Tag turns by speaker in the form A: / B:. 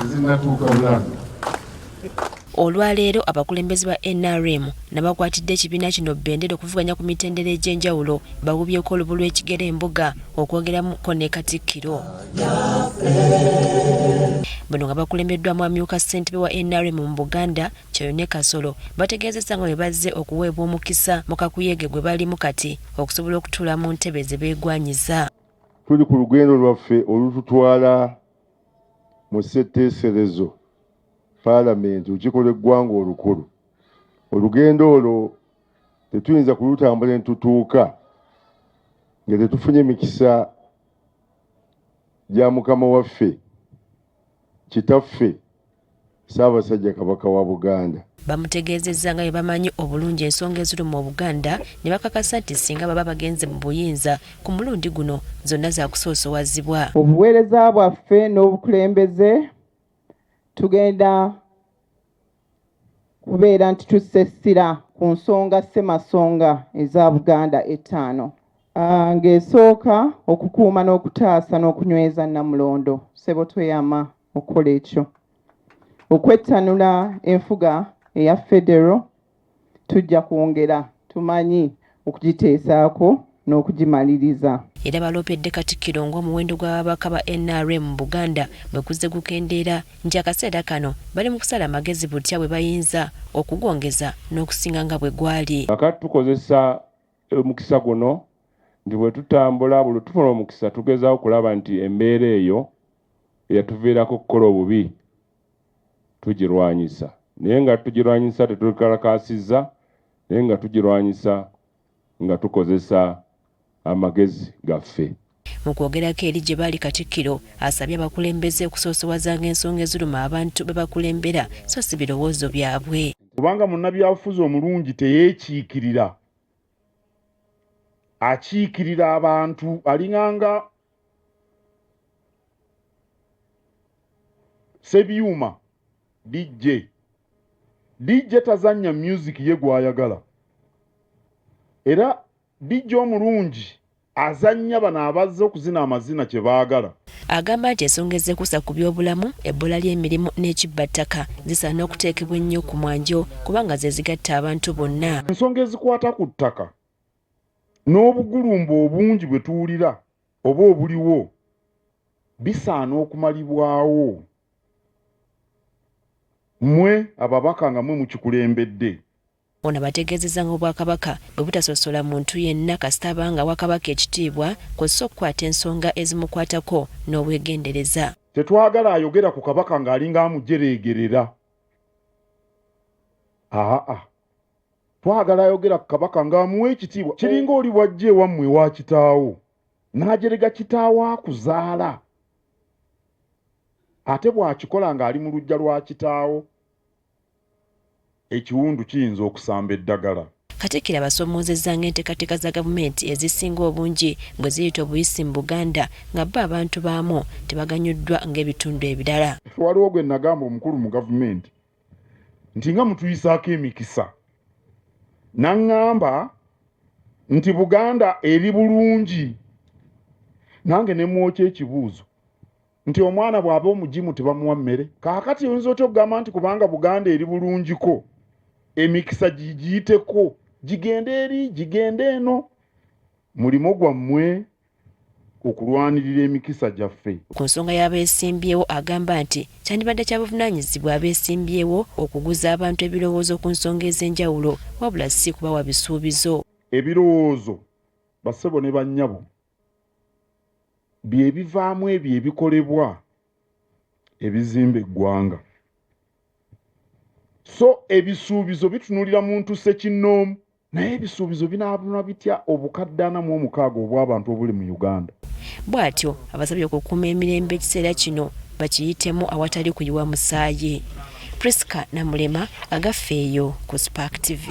A: Tezinnatuuka Bulanda.
B: Olwaleero abakulembeze ba nrm nabakwatidde ekibiina kino bbendera okuvuganya ku mitendera egy'enjawulo bawubyeko olubu lw'ekigere embuga okwogeramuko ne Katikkiro. Bano nga bakulembeddwamu amyuka ssentebe wa nrm mu Buganda Kyeyune Kasolo bategeezezza nga bwe bazze okuweebwa omukisa mu kakuyege gwe balimu kati okusobola okutuula mu ntebe ze beegwanyiza.
A: Tuli ku lugendo lwaffe olututwala mu ssetteeserezo, Palamenti, Olukiiko lw'eggwanga olukulu. Olugendo olwo tetuyinza kulutambula ne tutuuka nga tetufunye mikisa gya Mukama waffe, Kitaffe Ssaabasajja Kabaka wa Buganda.
B: Bamutegeezezza nga bwe bamanyi obulungi ensonga eziruma Obuganda ne bakakasa nti singa baba bagenze mu buyinza ku mulundi guno zonna zaakusoosowazibwa.
C: Obuweereza bwaffe n'obukulembeze tugenda kubeera nti tussa essira ku nsonga ssemasonga eza Buganda ettaano ng'esooka okukuuma n'okutaasa n'okunyweza Nnamulondo. Ssebo tweyama okukola ekyo. Okwettanula enfuga eya Federo tujja kwongera tumanyi okugiteesaako n'okugimaliriza.
B: Era baloopedde Katikkiro ng'omuwendo gw'ababaka ba nrm mu Buganda bwe guzze gukendeera nti akaseera kano bali mu kusala magezi butya bwe bayinza okugwongeza n'okusinga nga bwe gwali.
A: Kaakati tukozesa omukisa guno nti bwe tutambula buli lwe tufuna omukisa tugezaako okulaba nti embeera eyo eyatuviirako okukola obubi tugirwanyisa naye nga tugirwanyisa tetukalakaasizza naye nga tugirwanyisa nga tukozesa amagezi gaffe.
B: Mu kwogerako eri gye bali Katikkiro asabye abakulembeze okusoosowazanga ensonga eziruma abantu be bakulembera so si birowoozo byabwe.
D: Kubanga munnabyabufuzi omulungi teyeekiikirira, akiikirira abantu, alinganga Ssebyuma DJ. DJ tazannya music ye gw'ayagala era DJ omulungi azannya bano abazze okuzina amazina kye baagala.
B: Agamba nti ensonga ezeekuusa ku byobulamu, ebbula ly'emirimu n'ekibbattaka zisaana okuteekebwa ennyo ku mwanjo kubanga ze zigatta abantu bonna.
D: Ensonga ezikwata ku ttaka n'obugulumbo obungi bwe tuwulira oba obuliwo bisaana okumalibwawo mmwe ababaka nga mmwe mukikulembedde.
B: Ono abategeezezza ng'Obwakabaka bwe butasosola muntu yenna kasita aba ng'awa Kabaka ekitiibwa kw'ossa okukwata ensonga ezimukwatako n'obwegendereza.
D: Tetwagala ayogera ku Kabaka ng'alinga amujereegerera. Aa. Twagala ayogera ku Kabaka ng'amuwa ekitiibwa. Kiringa oli bw'ajja ewammwe ewa kitaawo n'ajerega kitaawo akuzaala ate bw'akikola ng'ali mu luggya lwa kitaawo. Ekiwundu kiyinza okusamba eddagala.
B: Katikkiro abasoomoozezza ng'enteekateeka za gavumenti ezisinga obungi bwe ziyita obuyisi mu Buganda nga bo abantu baamwo tebaganyuddwa ng'ebitundu ebirala.
D: Waliwo gwe nagamba omukulu mu gavumenti nti nga mutuyisaako emikisa n'aŋŋamba nti Buganda eri bulungi nange ne mwokya ekibuuzo nti omwana bw'aba omugimu tebamuwa mmere. Kaakati oyinza otya okugamba nti kubanga Buganda eri bulungiko emikisa gigiyiteko gigende eri gigende eno? Mulimo gwammwe okulwanirira emikisa gyaffe.
B: Ku nsonga y'abeesimbyewo agamba nti kyandibadde kya buvunaanyizibwa abeesimbyewo okuguza abantu ebirowoozo ku nsonga ez'enjawulo wabula si kubawa bisuubizo.
D: Ebirowoozo bassebo ne bannyabo bye bivaamu ebyo ebikolebwa ebizimba eggwanga. So ebisuubizo bitunuulira muntu ssekinnoomu. Naye ebisuubizo binaabuna bitya obukadde 46 obw'abantu obuli mu Uganda?
B: Bw'atyo abasabye okukuuma emirembe ekiseera kino bakiyitemu awatali kuyiwa musaayi. Prisca Namulema, Agaffe eyo ku Spark TV.